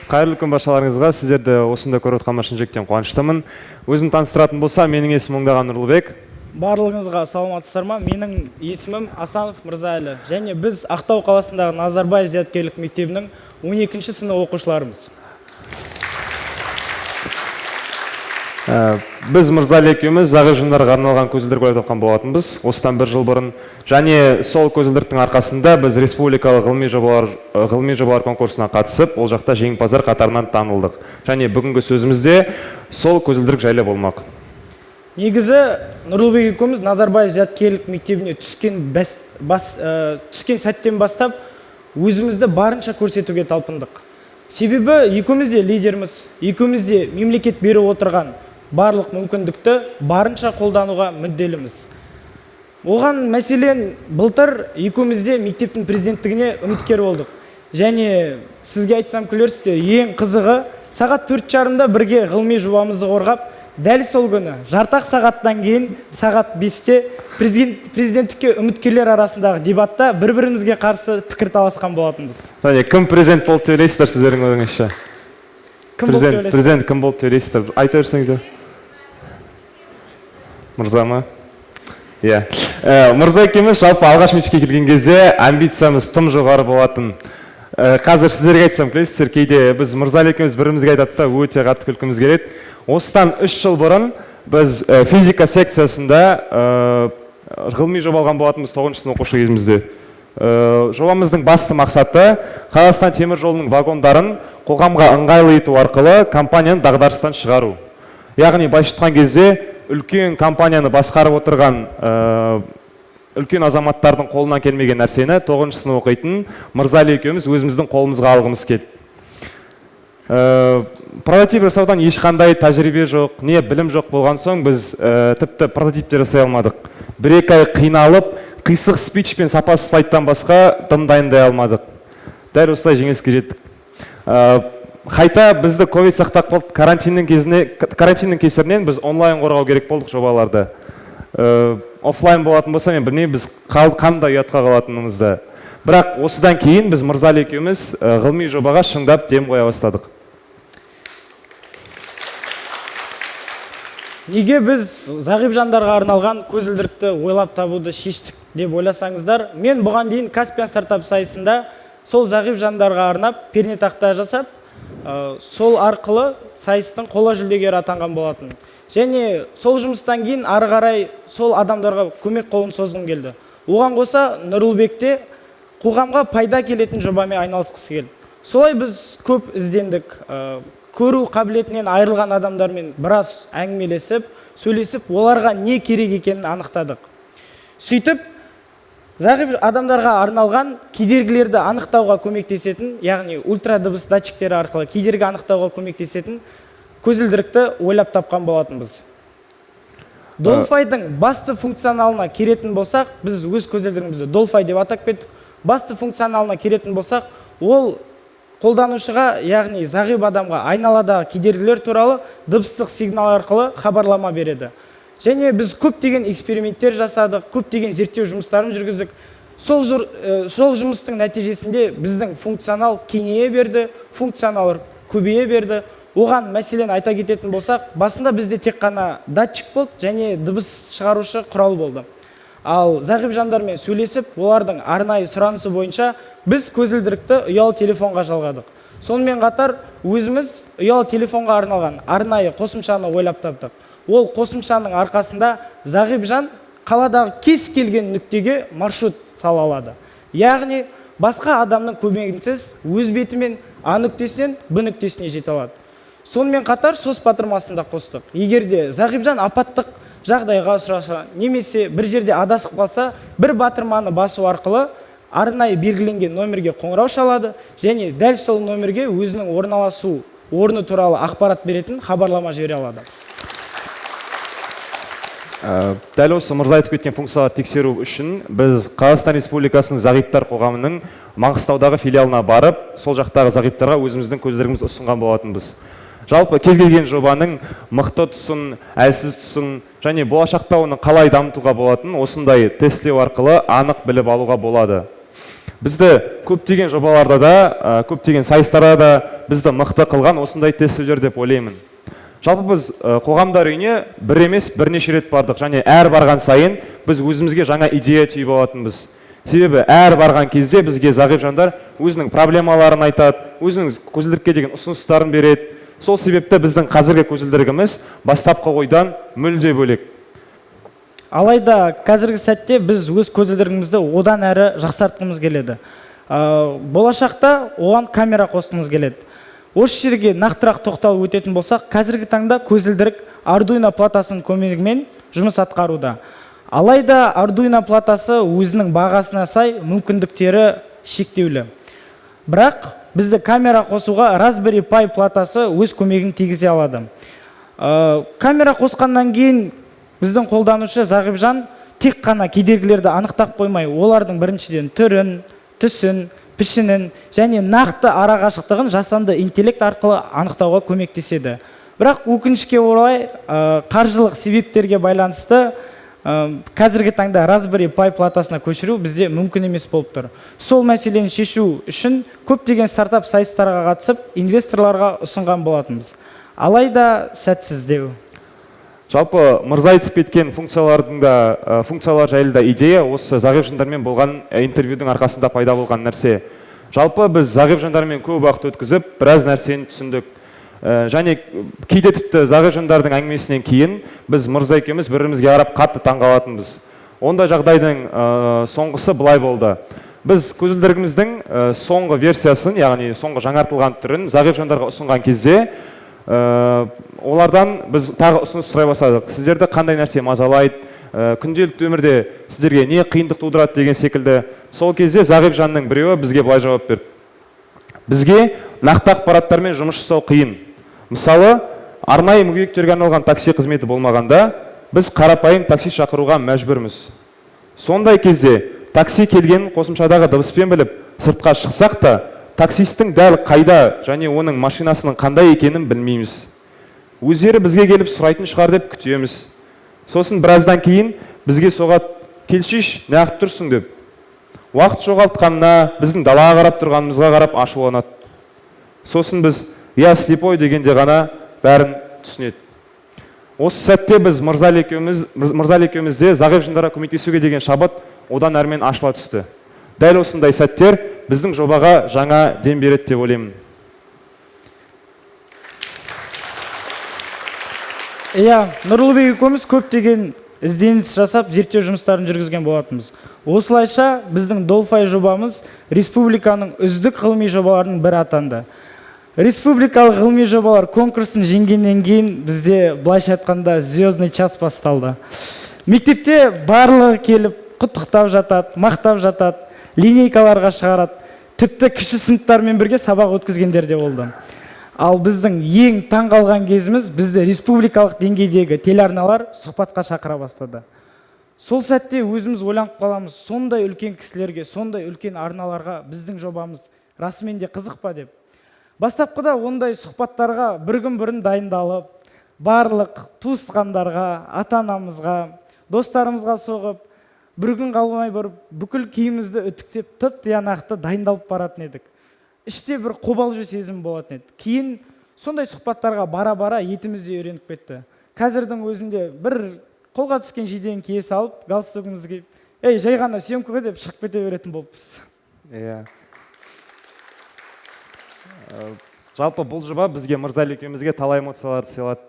Қайырлы күн баршаларыңызға. Сіздерді осында көріп отқаныма шын жүректен қуаныштымын. Өзім таныстыратын болсам, менің есімім Оңдаған Нұрлыбек. Барлығыңызға саламатсыздар ма? Менің есімім Асанов Мырзаәлі. Және біз Ақтау қаласындағы Назарбаев зияткерлік мектебінің 12-ші сынып оқушыларымыз. Біз Мырзаәлі екеуміз зағип жандарға арналған көзілдірік ойлап тапқан болатынбыз осыдан бір жыл бұрын. Және сол көзілдіріктің арқасында біз республикалық ғылыми жобалар конкурсына қатысып, ол жақта жеңімпаздар қатарынан танылдық. Және бүгінгі сөзіміз де сол көзілдірік жайлы болмақ. Негізі Нұрлыбек екеуміз Назарбаев зияткерлік мектебіне түскен сәттен бастап өзімізді барынша көрсетуге талпындық. Себебі екеуміз де лидерміз, екеуміз де мемлекет беріп отырған барлық мүмкіндікті барынша қолдануға мүдделіміз. Оған мәселен, былтыр екеуміз де мектептің президенттігіне үміткер болдық. Және сізге айтсам, күлерсіздер, ең қызығы, сағат 4:30-да бірге ғылыми жобамызды қорғап, дәл сол күні жарты ақ сағаттан кейін сағат 5-те президенттікке үміткерлер арасындағы дебатта бір бірімізге қарсы пікір таласқан болатынбыз. Және кім президент болды деп ойлайсыздар, сіздердің ойыңызша? Кім болды деп Президент, ойлайсыздар? президент кім болды деп ойлайсыздар? Айта берсеңіздер. Мырза ма? Иә. Мырза екеуміз жалпы алғаш мектепке келген кезде амбициямыз тым жоғары болатын. Қазір сіздерге айтсам, күлесіздер. Кейде біз Мырза екеуміз бірімізге айтады да, өте қатты күлкіміз келеді. Осыдан 3 жыл бұрын біз физика секциясында ғылыми жоба алған болатынбыз тоғызыншы сынып оқушы кезімізде. Жобамыздың басты мақсаты — Қазақстан темір жолының вагондарын қоғамға ыңғайлы ету арқылы компанияны дағдарыстан шығару. Яғни, былайша айтқан кезде, үлкен компанияны басқарып отырған үлкен азаматтардың қолынан келмеген нәрсені тоғызыншы сынып оқитын Мырзали екеуміз өзіміздің қолымызға алғымыз келді. Прототип жасаудан ешқандай тәжірибе жоқ, не білім жоқ болған соң, біз тіпті прототип те жасай алмадық. 1-2 ай қиналып, қисық спич пен сапасыз слайдтан басқа дым дайындай алмадық. Дәл осылай жеңіліске жеттік. Қайта бізді ковид сақтап қалды. Карантиннің кесірінен біз онлайн қорғау керек болдық жобаларды. Оффлайн болатын болса, мен білмеймін, біз қандай ұятқа қалатынымызды. Бірақ осыдан кейін біз Мырзали екеуміз ғылыми жобаға шыңдап дем қоя бастадық. Неге біз зағип жандарға арналған көзілдірікті ойлап табуды шештік деп ойласаңыздар, мен бұған дейін Каспиан стартап сайысында сол зағип жандарға арнап пернетақта жасап, сол арқылы сайыстың қола жүлдегері атанған болатын. Және сол жұмыстан кейін ары қарай сол адамдарға көмек қолын созғым келді. Оған қоса Нұрлыбек те қоғамға пайда келетін жобамен айналысқысы келді. Солай біз көп іздендік, көру қабілетінен айырылған адамдармен біраз әңгімелесіп, сөйлесіп, оларға не керек екенін анықтадық. Сөйтіп зағип адамдарға арналған кедергілерді анықтауға көмектесетін, яғни ультрадыбыс датчиктері арқылы кедергі анықтауға көмектесетін көзілдірікті ойлап тапқан болатынбыз. Долфайдың басты функционалына келетін болсақ, біз өз көзілдірігімізді Долфай деп атап кеттік. Басты функционалына келетін болсақ, ол қолданушыға, яғни зағип адамға айналадағы кедергілер туралы дыбыстық сигнал арқылы хабарлама береді. Және біз көптеген эксперименттер жасадық, көптеген зерттеу жұмыстарын жүргіздік. Сол жұмыстың нәтижесінде біздің функционал кеңейе берді, функционал көбейе берді. Оған мәселен айта кететін болсақ, басында бізде тек қана датчик болды және дыбыс шығарушы құрал болды. Ал зағип жандармен сөйлесіп, олардың арнайы сұранысы бойынша біз көзілдірікті ұялы телефонға жалғадық. Сонымен қатар өзіміз ұялы телефонға арналған арнайы қосымшаны ойлап таптық. Ол қосымшаның арқасында зағип жан қаладағы кез келген нүктеге маршрут сала алады. Яғни басқа адамның көмегінсіз өз бетімен А нүктесінен Б нүктесіне жете алады. Сонымен қатар SOS батырмасын да қостық. Егер де зағип жан апаттық жағдайға ұшыраса немесе бір жерде адасып қалса, бір батырманы басу арқылы арнайы белгіленген номерге қоңырау шалады және дәл сол номерге өзінің орналасу орны туралы ақпарат беретін хабарлама жібере алады. Дәл осы мырза айтып кеткен функцияларды тексеру үшін біз Қазақстан Республикасының зағиптар қоғамының Маңғыстаудағы филиалына барып, сол жақтағы зағиптарға өзіміздің көзілдірігімізді ұсынған болатынбыз. Жалпы кез келген жобаның мықты тұсын, әлсіз тұсын және болашақта оны қалай дамытуға болатынын осындай тесттеу арқылы анық біліп алуға болады. Бізді көптеген жобаларда да, көптеген сайыстарда да бізді мықты қылған осындай тестілеулер деп ойлаймын. Жалпы біз қоғамдар үйіне бір емес, бірнеше рет бардық және әр барған сайын біз өзімізге жаңа идея түйіп алатынбыз. Себебі әр барған кезде бізге зағип жандар өзінің проблемаларын айтады, өзінің көзілдірікке деген ұсыныстарын береді. Сол себепті біздің қазіргі көзілдірігіміз бастапқы ойдан мүлде бөлек. Алайда қазіргі сәтте біз өз көзілдірігімізді одан әрі жақсартқымыз келеді. Болашақта оған камера қосқымыз келеді. Осы жерге нақтырақ тоқталып өтетін болсақ, қазіргі таңда көзілдірік Arduino платасының көмегімен жұмыс атқаруда. Алайда Arduino платасы өзінің бағасына сай мүмкіндіктері шектеулі. Бірақ бізді камера қосуға Raspberry Pi платасы өз көмегін тигізе алады. Камера қосқаннан кейін біздің қолданушы зағип тек қана кедергілерді анықтап қоймай, олардың біріншіден түрін, түсін, пішінін және нақты арақашықтығын жасанды интеллект арқылы анықтауға көмектеседі. Бірақ өкінішке орай, қаржылық себептерге байланысты қазіргі таңда Raspberry Pi платасына көшіру бізде мүмкін емес болып тұр. Сол мәселені шешу үшін көптеген стартап сайыстарға қатысып, инвесторларға ұсынған болатынбыз. Алайда сәтсіздеу. Жалпы мырза айтып кеткен функциялардың да функциялар жайлы да идея осы зағип жандармен болған интервьюдің арқасында пайда болған нәрсе. Жалпы біз зағип жандармен көп уақыт өткізіп, біраз нәрсені түсіндік. Және кейде тіпті зағип жандардың әңгімесінен кейін біз мырза екеуміз бір-бірімізге қарап қатты таңғалатынбыз. Ондай жағдайдың соңғысы былай болды. Біз көзілдірігіміздің соңғы версиясын, яғни соңғы жаңартылған түрін зағип жандарға ұсынған кезде, олардан біз тағы ұсыныс сұрай бастадық. Сіздерді қандай нәрсе мазалайды, күнделікті өмірде сіздерге не қиындық тудырады деген секілді. Сол кезде зағип жанның біреуі бізге былай жауап берді: бізге нақты ақпараттармен жұмыс жасау қиын. Мысалы, арнайы мүгедектерге арналған такси қызметі болмағанда, біз қарапайым такси шақыруға мәжбүрміз. Сондай кезде такси келгенін қосымшадағы дыбыспен біліп, сыртқа шықсақ та, таксисттің дәл қайда және оның машинасының қандай екенін білмейміз. Өздері бізге келіп сұрайтын шығар деп күтеміз. Сосын біраздан кейін бізге соғады: келшиш, неғып тұрсың деп. Уақыт жоғалтқанына, біздің далаға қарап тұрғанымызға қарап ашуланады. Сосын біз «я слепой» дегенде ғана бәрін түсінеді. Осы сәтте біз Мырзали екеумізде зағип жандарға көмектесуге деген шабыт одан әрмен ашыла түсті. Дәл осындай сәттер біздің жобаға жаңа дем береді деп ойлаймын. Иә, Нұрлыбек екеуміз көптеген ізденіс жасап, зерттеу жұмыстарын жүргізген болатынбыз. Осылайша біздің Долфай жобамыз республиканың үздік ғылыми жобаларының бірі атанды. Республикалық ғылыми жобалар конкурсын жеңгеннен кейін бізде, былайша айтқанда, звездный час басталды. Мектепте барлығы келіп құттықтап жатады, мақтап жатады, линейкаларға шығарады, тіпті кіші сыныптармен бірге сабақ өткізгендер де болды. Ал біздің ең таңғалған кезіміз, бізді республикалық деңгейдегі телеарналар сұхбатқа шақыра бастады. Сол сәтте өзіміз ойланып қаламыз, сондай үлкен кісілерге, сондай үлкен арналарға біздің жобамыз расымен де қызық па деп. Бастапқыда ондай сұхбаттарға бір күн бұрын дайындалып, барлық туысқандарға, ата-анамызға, достарымызға соғып, бір күн қалмай барып, бүкіл киімімізді үтіктеп, тып-тиянақты дайындалып баратын едік. Іште бір қобалжу сезім болатын еді. Кейін сондай сұхбаттарға бара-бара етіміз де үйреніп кетті. Қазірдің өзінде бір қолға түскен жидені кие салып, галстугімізді киіп, ей, жай ғана съемка ғой деп шығып кете беретін болыппыз. Иә. Жалпы бұл жоба бізге, Мырзали екеумізге, талай эмоцияларды сыйлады.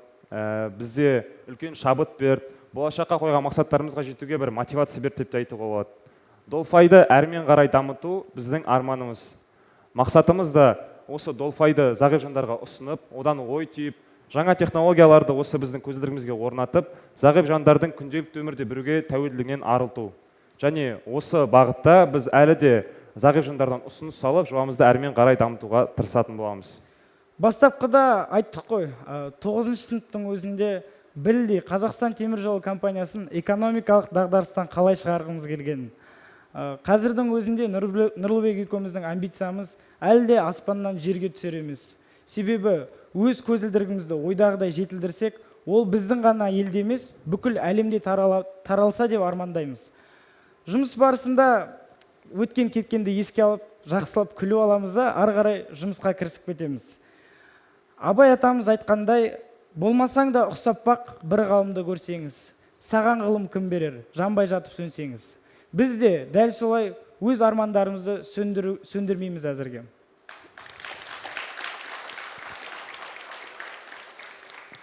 Бізде үлкен шабыт берді, болашаққа қойған мақсаттарымызға жетуге бір мотивация берді деп те айтуға болады. Долфайды әрмен қарай дамыту біздің арманымыз. Мақсатымыз да осы Долфайды зағип жандарға ұсынып, одан ой түйіп, жаңа технологияларды осы біздің көзілдірігімізге орнатып, зағип жандардың күнделікті өмірде біреуге тәуелділігінен арылту. Және осы бағытта біз әлі де зағип жандардан ұсыныс салып, жобамызды әрмен қарай дамытуға тырысатын боламыз. Бастапқыда айттық қой, тоғызыншы сыныптың өзінде білдей Қазақстан темір жолы компаниясын экономикалық дағдарыстан қалай шығарғымыз келгенін. Қазірдің өзінде Нұрлыбек екеуміздің амбициямыз әлі де аспаннан жерге түсер емес. Себебі өз көзілдірігімізді ойдағыдай жетілдірсек, ол біздің ғана елде емес, бүкіл әлемде таралса деп армандаймыз. Жұмыс барысында өткен кеткенді еске алып, жақсылап күліп аламыз да, ары қарай жұмысқа кірісіп кетеміз. Абай атамыз айтқандай, болмасаң да ұқсап бақ, бір ғалымды көрсеңіз, саған ғылым кім берер, жанбай жатып сөнсеңіз. Біз де дәл солай өз армандарымызды сөндірмейміз әзірге.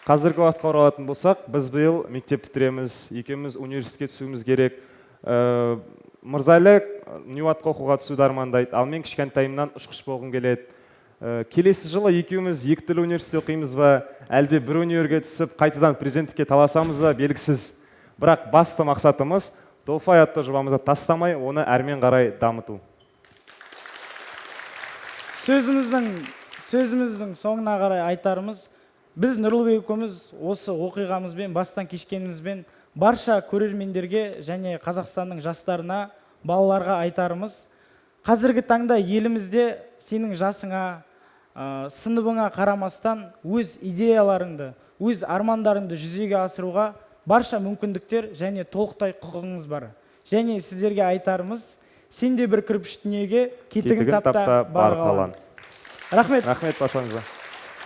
Қазіргі уақытқа оралатын болсақ, біз биыл мектеп бітіреміз, екеуміз университетке түсуіміз керек. Мырзалы НИУАТқа оқуға түсуді армандайды, ал мен кішкентайымнан ұшқыш болғым келеді. Келесі жылы екеуміз екі түрлі университетте оқимыз ба, әлде бір универге түсіп қайтадан президенттікке таласамыз ба, белгісіз. Бірақ басты мақсатымыз Долфай атты жобамызды тастамай, оны әрмен қарай дамыту. Сөзіміздің соңына қарай айтарымыз, біз Нұрлыбек екеуміз осы оқиғамызбен, бастан кешкенімізбен барша көрермендерге және Қазақстанның жастарына, балаларға айтарымыз, қазіргі таңда елімізде сенің жасыңа, сыныбыңа қарамастан өз идеяларыңды, өз армандарыңды жүзеге асыруға барша мүмкіндіктер және толықтай құқығыңыз бар. Және сіздерге айтарымыз, сен де бір кірпіш дүниеге кетігін кетігін тап та тап та бар бар қалан. қалан. Рахмет. Рахмет баршаңызға.